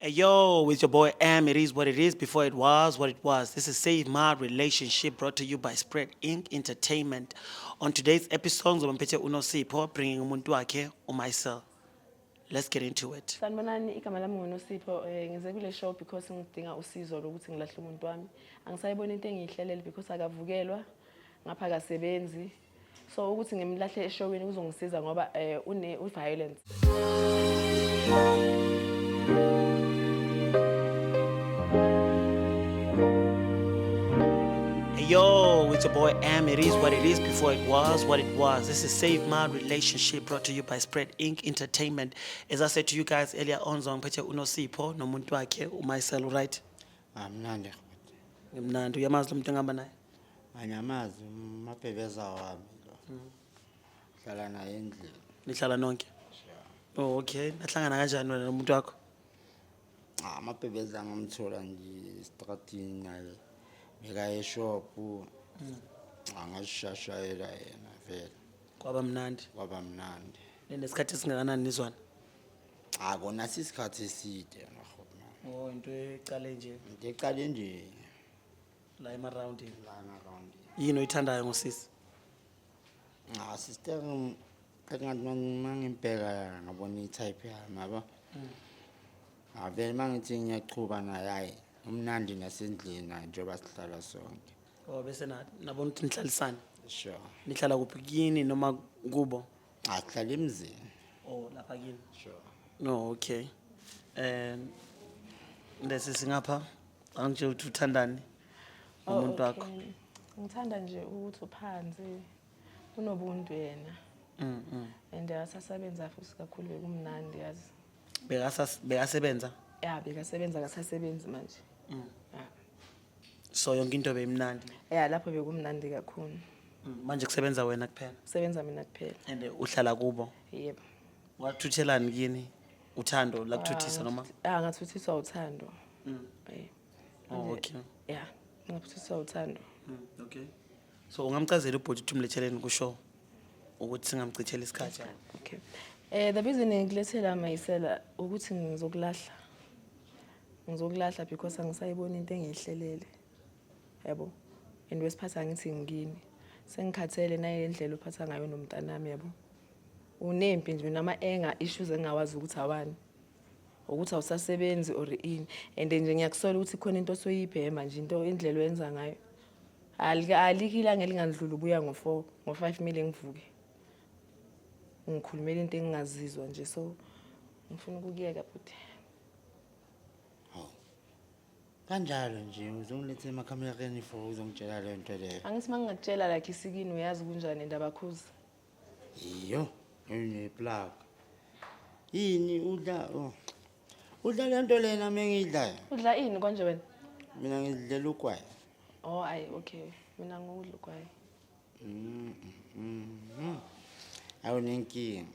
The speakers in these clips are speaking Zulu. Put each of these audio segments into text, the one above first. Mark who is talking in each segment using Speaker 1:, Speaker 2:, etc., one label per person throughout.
Speaker 1: Hey yo, it's your boy Am. It is what it is before it was what it was. This is Save My Relationship brought to you by Spread Inc. Entertainment. On today's episode, ngizobe ngiphethe uNosipho bringing umuntu wakhe uMycel. Let's get into it.
Speaker 2: Sanibonani, igama lami nguNosipho. Ngize kule show because ngidinga usizo lokuthi ngilahle umuntu wami. Angisayiboni into engiyihlelele because akavukelwa, ngapha akasebenzi. So ukuthi ngimlahle eshowini kuzongisiza ngoba une u-violence.
Speaker 1: Hey yo, it's your boy Am. It is what it is before it was what it was. This is Save My Relationship brought to you by Spread Inc. Entertainment. As I said to you guys earlier on, ngizobe ngiphethe uNosipho nomuntu wakhe uMycel, right?
Speaker 3: Amnandi.
Speaker 1: Ngimnandi, uyamazi lo muntu engihamba naye?
Speaker 3: Anyamazi umabhebeza wami lo. Hlala naye endlini.
Speaker 1: Nihlala nonke? Oh, okay. Nahlangana kanjani wena nomuntu wakho?
Speaker 3: Ah, amabhebeza ngamthola nje estradini naye. Beka eshop. Angashashayela yena vele.
Speaker 1: Kwaba mnandi.
Speaker 3: Kwaba mnandi.
Speaker 1: Ninesikhathi esingakanani nizwana?
Speaker 3: Ah, kona sisikhathi eside ngahona.
Speaker 1: Oh, into ecale nje
Speaker 3: Into eqale nje
Speaker 1: la emaroundini.
Speaker 3: lana round.
Speaker 1: Yini oyithandayo ngosisi?
Speaker 3: Ah, sister ngathi mangimbheka ngabona i-type yami yabo. Ah, vele mangithi ngiyachuba naye hayi umnandi nasendlini naye njengoba sihlala sonke.
Speaker 1: Oh, bese na nabona ukuthi nihlalisane.
Speaker 3: Sure.
Speaker 1: Nihlala kuphi kini noma kubo?
Speaker 3: Ah, sihlala emzini.
Speaker 1: Oh, lapha kini.
Speaker 3: Sure.
Speaker 1: No, okay. Lesi singapha angitshela ukuthi uthandani
Speaker 2: Oh,
Speaker 1: nomuntu wakho.
Speaker 2: okay. Ngithanda nje ukuthi uphansi unobuntu yena. And akasasebenza futhi kakhulu bekumnandi yazi.
Speaker 1: Bekasebenza.
Speaker 2: Ya bekasebenza akasasebenzi manje. Ya.
Speaker 1: So yonke into beyimnandi.
Speaker 2: Ya lapho bekumnandi kakhulu.
Speaker 1: Manje kusebenza wena kuphela.
Speaker 2: Kusebenza mina kuphela.
Speaker 1: And uhlala kubo.
Speaker 2: Yebo.
Speaker 1: Wathuthelani kini? Uthando lakuthuthisa noma?
Speaker 2: Ah, ngathuthiswa uthando.
Speaker 1: Oh, okay.
Speaker 2: Ya, ngathuthiswa uthando.
Speaker 1: Okay. So ungamchazela ubhuti ukuthi umletheleni kusho ukuthi singamchitheli isikhathi.
Speaker 2: Okay. The reason ngilethela Mayisela ukuthi ngizokulahla. Ngizokulahla because angisayiboni into engiyihlelele. Yabo. And wesiphatha ngithi ngikini. Sengikhathele naye indlela ophatha ngayo nomntanami yabo. Unempi nje nama anger issues engawazi ukuthi awani. Ukuthi awusasebenzi or ini. And nje ngiyakusola ukuthi khona into osoyibhema nje into indlela oyenza ngayo. Alikho ilanga elingandluli ubuya ngo4, ngo5 mile ngivuke. Ngikhulumela into engingazizwa nje so ngifuna ukukuyeka bhuti.
Speaker 3: Hawu. Kanjalo nje uzongiletha emakhamereni for uzongitshela le nto leyo.
Speaker 2: Angithi mangingakutshela like isikini uyazi kunjani indaba khuza.
Speaker 3: Iyo, une-plug. Yini udla oh. Udla le nto lena mengiyidlayo.
Speaker 2: Udla ini konje wena?
Speaker 3: Mina ngidlela ugwayi.
Speaker 2: Oh ayi okay. Mina ngudla ugwayi.
Speaker 3: Awunenkinga.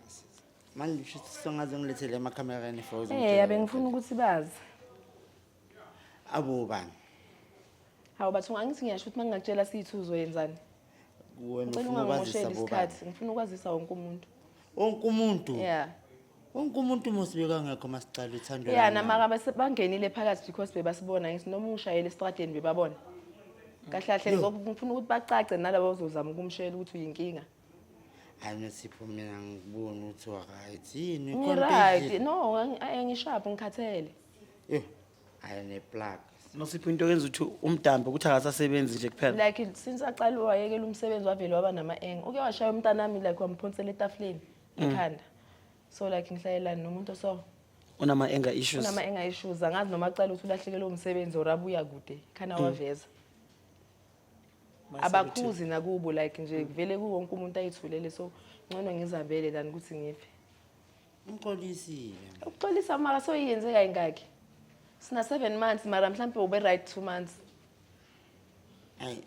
Speaker 3: Manje usho ukuthi songaze ngilethele emakhamereni for uzongitshela.
Speaker 2: Eh bengifuna ukuthi bazi.
Speaker 3: Abo bani?
Speaker 2: Hawu bathu angithi ngiyasho ukuthi mangingakutshela sithu uzoyenzani.
Speaker 3: Wena
Speaker 2: Ngicela
Speaker 3: ufuna ukwazisa
Speaker 2: ungangosheli
Speaker 3: bobani?
Speaker 2: isikhathi, ngifuna ukwazisa wonke umuntu.
Speaker 3: Wonke umuntu.
Speaker 2: Yeah.
Speaker 3: Wonke umuntu mosibeka ngekho masicala uthando.
Speaker 2: Yeah, namaka bese bangenile phakathi because bebasibona ngithi noma ungishayele estradeni bebabona. Kahle kahle ngifuna ukuthi bacace nalabo ozozama ukumshela ukuthi uyinkinga.
Speaker 3: Hayi Nosipho mina ngibona ukuthi wa right. Yini
Speaker 2: Ngi-right. No, angishaphi ngikhathele.
Speaker 3: Eh, hayi ne-plug.
Speaker 1: Nosipho into yenza ukuthi umdambe ukuthi akasasebenzi nje kuphela.
Speaker 2: Like since aqala wayekela umsebenzi wavele waba nama-anger. Uke washaya umntanami like wamphonsela etafuleni ekhanda. So like ngihlalelani nomuntu so
Speaker 1: Unama anger issues.
Speaker 2: unama-anger issues angazi noma acala ukuthi ulahlekelwe umsebenzi or abuya kude khana waveza. Abakhuzi nakubo like nje vele kuwonke umuntu ayithulele so ngcono ngizihambele than ukuthi ngife.
Speaker 3: Ngixolisile.
Speaker 2: Ukuxolisa mara soyiyenze kayingaki? Sina 7 months mara mhlambe ube right 2 months.
Speaker 3: Hayi.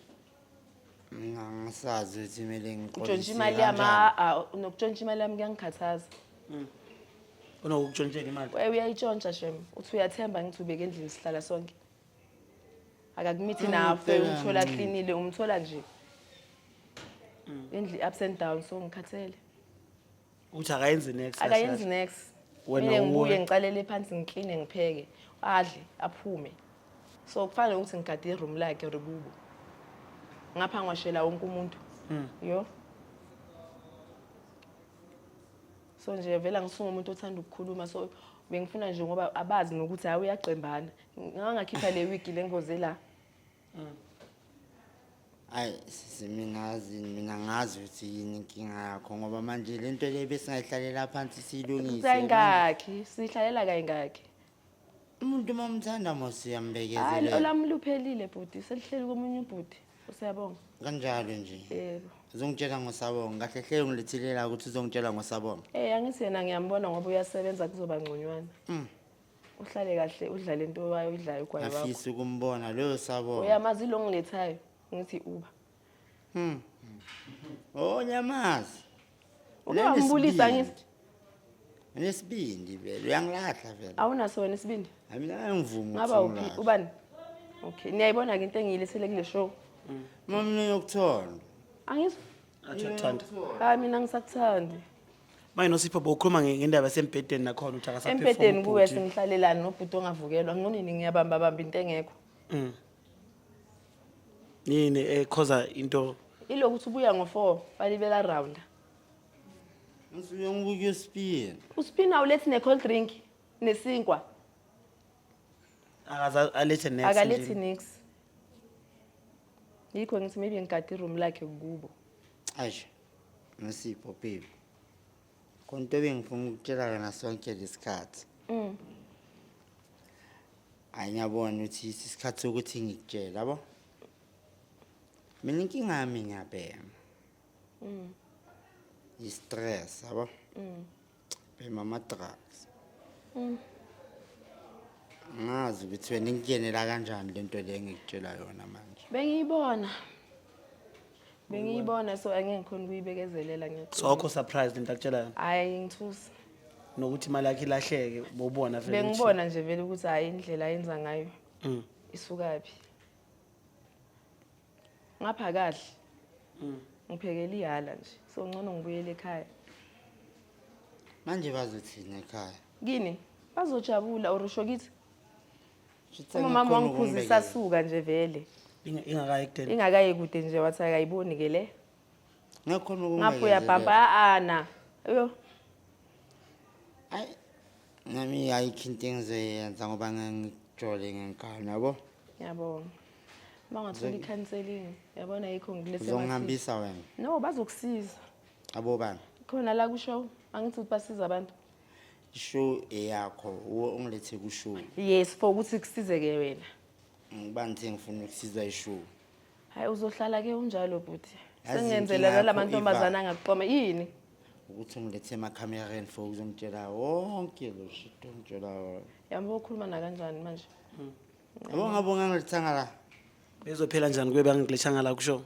Speaker 3: Mina ngisazi ukuthi kumele
Speaker 2: Utshontsha
Speaker 3: ngixolise.
Speaker 2: imali yami ah, nokutshontsha imali yami kuyangikhathaza.
Speaker 1: Unokutshontshela imali.
Speaker 2: Wewe uyayitshontsha shem. Uthi uyathemba ngithi ubeke endlini sihlala sonke. Akakumithi nafe umthola cleanile umthola nje. Endli ups and downs so ngikhathele.
Speaker 1: Uthi akayenzi next.
Speaker 2: Akayenzi next.
Speaker 1: Wena
Speaker 2: Kumele ngibuye
Speaker 1: uwe.
Speaker 2: ngicalele phansi, ngikline, ngipheke, adle, aphume. So kufana nokuthi ngigade i-room lakhe or kubo. Ngapha ngiwashela wonke umuntu. Yo. So nje vele angisungumuntu othanda ukukhuluma, so bengifuna nje ngoba abazi nokuthi hayi uyaqembana. Ngangakhipha le wig le ngoze la.
Speaker 3: Hayi sisi, mina ngazi, mina ngazi ukuthi yini inkinga yakho, ngoba manje le nto le besingayihlalela phansi siyilungise.
Speaker 2: Kayingakhi, sihlalela kayingakhi.
Speaker 3: Umuntu uma umthanda mos
Speaker 2: Hayi,
Speaker 3: uyambekezelela.
Speaker 2: olami luphelile bhuti, selihleli komunye ubhuti. Usiyabonga.
Speaker 3: Kanjalo nje?
Speaker 2: Yebo.
Speaker 3: Uzongitshela ngosabonga kahle hle, ungilethilela ukuthi uzongitshela ngosabonga.
Speaker 2: Angithi yena ngiyambona ngoba uyasebenza, kuzoba ngconywana. Uhlale kahle, udlale into wayo udlayo ugwayi wakho.
Speaker 3: Ngafisa ukumbona loyo sabonga.
Speaker 2: Uyamazi lo ngilethayo, ngithi uba.
Speaker 3: Oh, nyamazi.
Speaker 2: Uke wambulisa ngithi
Speaker 3: Unesibindi vele, uyangilahla vele.
Speaker 2: Awunaso wena isibindi?
Speaker 3: Hayi, mina angivumi ukuthi
Speaker 2: Ngaba uphi
Speaker 3: ungilahle.
Speaker 2: ubani? Okay, niyayibona ke into engiyilethele kule show.
Speaker 3: Uma mina uyokuthonda.
Speaker 2: Angizwa.
Speaker 1: Athi uyakuthanda.
Speaker 2: Hayi, mina ngisakuthandi.
Speaker 1: Manje Nosipho, bowukhuluma ngendaba yasembhedeni nakhona ukuthi akasaperform.
Speaker 2: Empedeni kuwe
Speaker 1: ubhuti.
Speaker 2: sengihlalelani nobhuti ongavukelwa, ngonini ngiyabamba bamba into engekho.
Speaker 1: Yini ekhoza into?
Speaker 2: Ilokuthi ubuya ngo-4 balibela rounda.
Speaker 3: Ngisuke ngibuke uspin.
Speaker 2: Uspina ulethi ne-cold drink nesinkwa.
Speaker 1: Akaze alethe next
Speaker 2: Akalethi
Speaker 1: nje.
Speaker 2: nix. Yikho ngithi maybe ngigade i-room lakhe kubo.
Speaker 3: Ayi. Nosipho baby. Konto bengifuna ukutshela yona sonke lesikhathi. Hayi, ngiyabona ukuthi isikhathi sokuthi ngikutshele, yabo. Mina inkinga yami ngiyabhema. I-stress, yabo. Bhema ama-drugs. Ngazi ukuthi wena ingenela kanjani lento le engikutshela yona manje.
Speaker 2: Bengiyibona, so angeke ngikhona ukuyibekezelela,
Speaker 1: So awukho surprised into akutshela yona?
Speaker 2: Hhayi, ngithusa.
Speaker 1: Nokuthi imali yakhe ilahleke bowubona vele
Speaker 2: Bengibona nje vele ukuthi hhayi, indlela ayenza ngayo isukaphi. Ngapha kahle ngiphekela ihala nje, so ngcono ngibuyele ekhaya.
Speaker 3: Manje bazothini ekhaya?
Speaker 2: Kini bazojabula or usho kithi
Speaker 3: Shuthi
Speaker 2: uma mama
Speaker 3: angikhoni
Speaker 2: wangikhuzisa
Speaker 3: ukumbekela.
Speaker 2: suka nje vele.
Speaker 1: Ingakayi ekudeni.
Speaker 2: Ingakayi kude nje, wathi akayiboni ke le.
Speaker 3: Ngiyakhona
Speaker 2: Ngapho uyabhampa a-ana yo.
Speaker 3: Hayi, nami ayikho into engizoyenza ngoba ngeke ngikujole ngenkani, yabo.
Speaker 2: Ngiyabonga uma ungathola i-counselling, yabona, yikho ngilethe.
Speaker 3: Uzongihambisa wena?
Speaker 2: No, bazokusiza.
Speaker 3: Abo bani?
Speaker 2: Khona la kushow, angithi ukuthi basiza abantu.
Speaker 3: Ishow eyakho, uwe ungilethe kushow.
Speaker 2: Yes, for ukuthi kusizeke wena.
Speaker 3: Ngiba ngithe ngifuna ukusizwa ishow?
Speaker 2: Hayi, uzohlala-ke unjalo bhuti.
Speaker 3: Yazi
Speaker 2: Sengenzela
Speaker 3: inkinga
Speaker 2: nala
Speaker 3: yakho,
Speaker 2: mantombazane angakuqoma yini.
Speaker 3: Ukuthi ungilethe emakhamereni for uzongitshela wonke lo shit ongitshela wona.
Speaker 2: Yabo, ukhuluma nakanjani manje?
Speaker 3: Yabo, ngabe ungangilethanga la.
Speaker 1: Bezophela njani kube bangilethanga la kusho?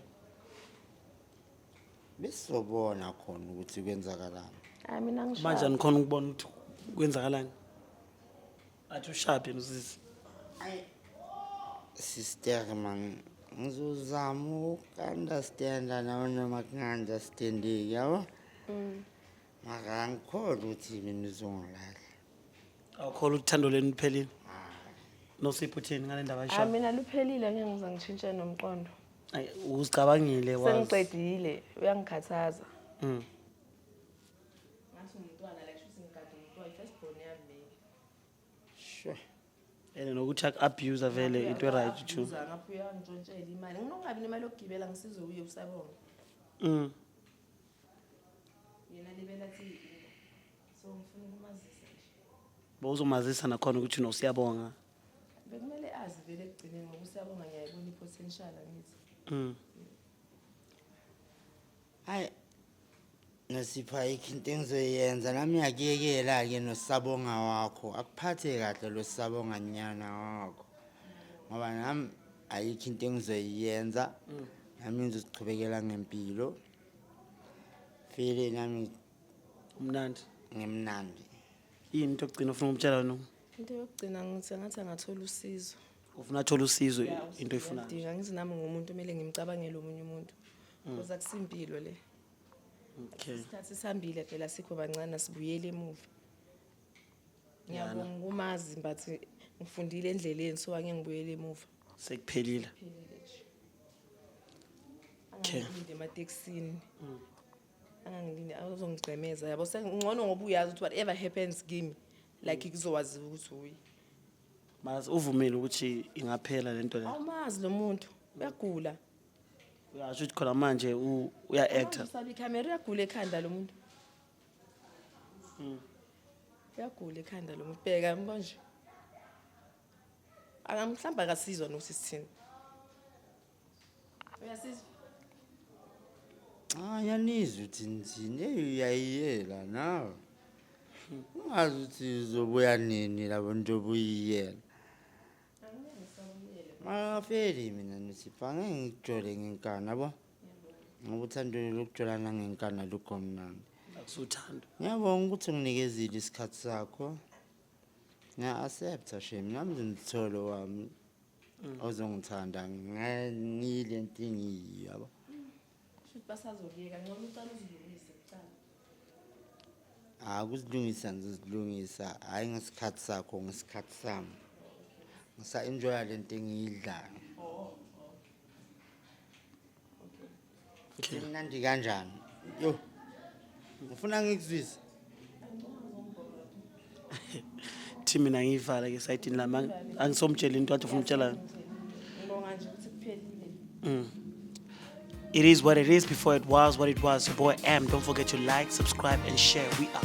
Speaker 3: Besizobona khona ukuthi kwenzakalani.
Speaker 2: Hayi, mina
Speaker 1: Manje
Speaker 2: ngishaya.
Speaker 1: anikhona ukubona ukuthi kwenzakalani. Athi ushaphi msisi?
Speaker 3: Sister man, ngizozama uku-understanda nawe noma kunga-understandeki, yabo, mara angikholwa ukuthi mina uzongilahla.
Speaker 1: Awukholwa uthando lenu luphelile? Nosipho, uthini ngale ndaba
Speaker 2: Hayi,
Speaker 1: ayishoyo?
Speaker 2: mina luphelile, ngeke ngize ngitshintshe nomqondo.
Speaker 1: Ayi, uzicabangile wazi.
Speaker 2: Sengicedile, uyangikhathaza. Ngathi umntwana like, shuthi ngigade umntwana, i-first born yami leyo.
Speaker 3: Sure.
Speaker 1: And nokuthi aku-abuse vele into right too.
Speaker 2: Ngapha uyangishontshela imali, nginongabi nemali yokugibela ngisize uye usabonga. Yena libela athi so ngifuna ukumazisa nje.
Speaker 1: Bowuzomazisa nakhona ukuthi nosiyabonga.
Speaker 2: Bekumele azi vele ekugcineni ngoba usiyabonga ngiyayibona i-potential, angithi?
Speaker 3: Hayi Nosipho, ayikho into engizoyenza nami, ngiyakuyekela-ke nosabonga wakho, akuphathe kahle lo sabonga nyana wakho, ngoba nami ayikho into engizoyenza, nami ngizozichubekela ngempilo vele nami.
Speaker 1: Umnandi.
Speaker 3: Ngimnandi.
Speaker 1: Yini into yokugcina ufuna ukumtshela yona?
Speaker 2: Into yokugcina ngithi angathi angathola usizo.
Speaker 1: Ufuna athole usizo, into oyifunayo?
Speaker 2: Ngiyadinga, ngithi nami ngumuntu kumele ngimcabangele omunye umuntu because akusimpilo le. Isikhathi sihambile phela, sikho bancane, sibuyele emuva. Ngiyabonga ukumazi, but ngifundile endleleni, so angeke ngibuyele emuva.
Speaker 1: Sekuphelile.
Speaker 2: Phelile nje.
Speaker 1: Okay.
Speaker 2: Angangilindi ematekisini, angangilindi, azongigcemeza, yabo. Sengcono ngoba uyazi ukuthi whatever happens kimi, like, kuzowaziwa ukuthi uye.
Speaker 1: Mas uvumile ukuthi ingaphela lento le.
Speaker 2: Awumazi lo muntu, uyagula.
Speaker 1: Uyasho ukuthi khona manje uya-actor.
Speaker 2: Usaba ikhamera, uyagula ekhanda lo muntu, uyagula ekhanda lo muntu. Bheka, mbo nje, mhlawumbe akasizwa nokuthi sithini. Uyasizwa?
Speaker 3: Ah, ngiyanizwa ukuthi nithini. Eyi, uyayiyela nawe. Ungazi ukuthi uzobuya nini labo nto obuyiyela. Makafeli mina Nosipho, angeke ngikujole ngenkani, yabo. Ngoba uthando lokujolana ngenkani alukho mnandi.
Speaker 1: Akusuthando.
Speaker 3: Ngiyabonga ukuthi unginikezile isikhathi sakho. Ngiya-accepta shame, nami ngizomthola wami ozongithanda ngile nto engiyiyo, yabo.
Speaker 2: Shuthi basazokuyeka, ngcono ucala uzilungise kucala.
Speaker 3: Hayi, ukuzilungisa ngizozilungisa, hhayi ngesikhathi sakho, ngesikhathi sami. Ngisa-enjoya le nto engiyidlayo.
Speaker 1: Okay.
Speaker 3: Imnandi kanjani? Yo. Ngifuna ngikuzwise.
Speaker 1: Thi mina ngiyivala ke sayidini lami, angisomtsheli into athi ufuna ukutshela yona.
Speaker 2: Ngibonga nje ukuthi kuphelile.
Speaker 1: It is what it is before it was what it was. Your boy M. Don't forget to like, subscribe, and share. We are